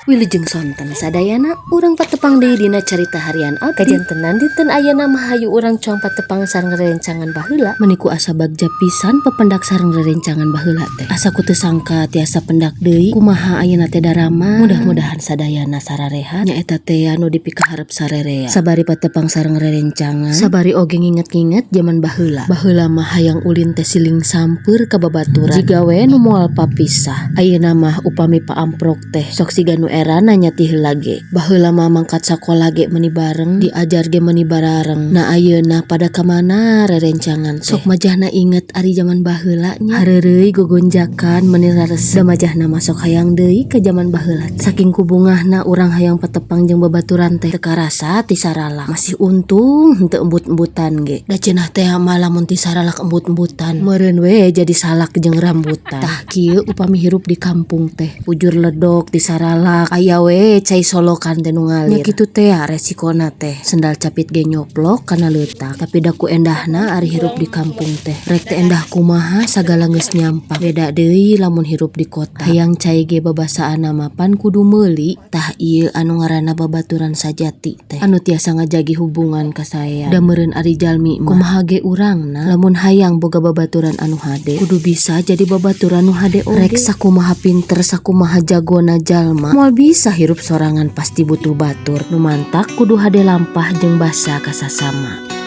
Wilujeng sonten sadayana, urang patepang deui dina Carita Harian Abdi. Kajantenan dinten ayeuna mah hayu urang cuang patepang sareng rerencangan baheula. Meni ku asa bagja pisan papendak sareng rerencangan baheula teh. Asa ku teu sangka tiasa pendak deui. Kumaha ayeuna teh darama? Mudah-mudahan sadayana sararehat. Nyaeta teh anu dipikaharep sarerea. Sabari patepang sareng rerencangan, sabari oge nginget-nginget jaman baheula. Baheula mah hayang ulin teh siling sampeur ka babaturan. Jiga we nu moal papisah. Ayeuna mah upami paamprok teh sok siga nu era nanya ti heula ge. Baheula mah mangkat sakola ge meuni bareng, diajar ge meuni barareng. Nah, ayeuna pada kamana rerencangan teh? Sok majahna inget ari jaman baheula nya. Hareureuy gogonjakan meuni raresep. Da majahna mah sok hayang deui ka jaman baheula teh. Saking kubungahna urang hayang patepang jeung babaturan teh teu karasa ti saralak. Masih untung henteu embut-embutan ge. Da cenah teh mah lamun ti saralak embut-embutan, meureun we jadi salak jeung rambutan. Tah, kieu upami hirup di kampung teh. Bujur ledok ti saralak aya we cai solokan teh nu ngalir. Nya kitu teh resikona teh. Sendal capit ge nyoplok kana leutak. Tapi da ku endahna ari hirup di kampung teh. Rek teh endah kumaha sagala geus nyampak. Beda deui lamun hirup di kota. Hayang cai ge babasaanna mah pan kudu meuli. Tah, ieu anu ngaranna babaturan sajati teh. Anu tiasa ngajagi hubungan kasaean. Da meureun ari jalmi mah kumaha ge urangna lamun hayang boga babaturan anu hade kudu bisa jadi babaturan nu hade oge. Rek sakumaha pinter, sakumaha jagona jalma, moal bisa hirup sorangan, pasti butuh batur. Nu mantak kudu hade lampah jeung basa ka sasama.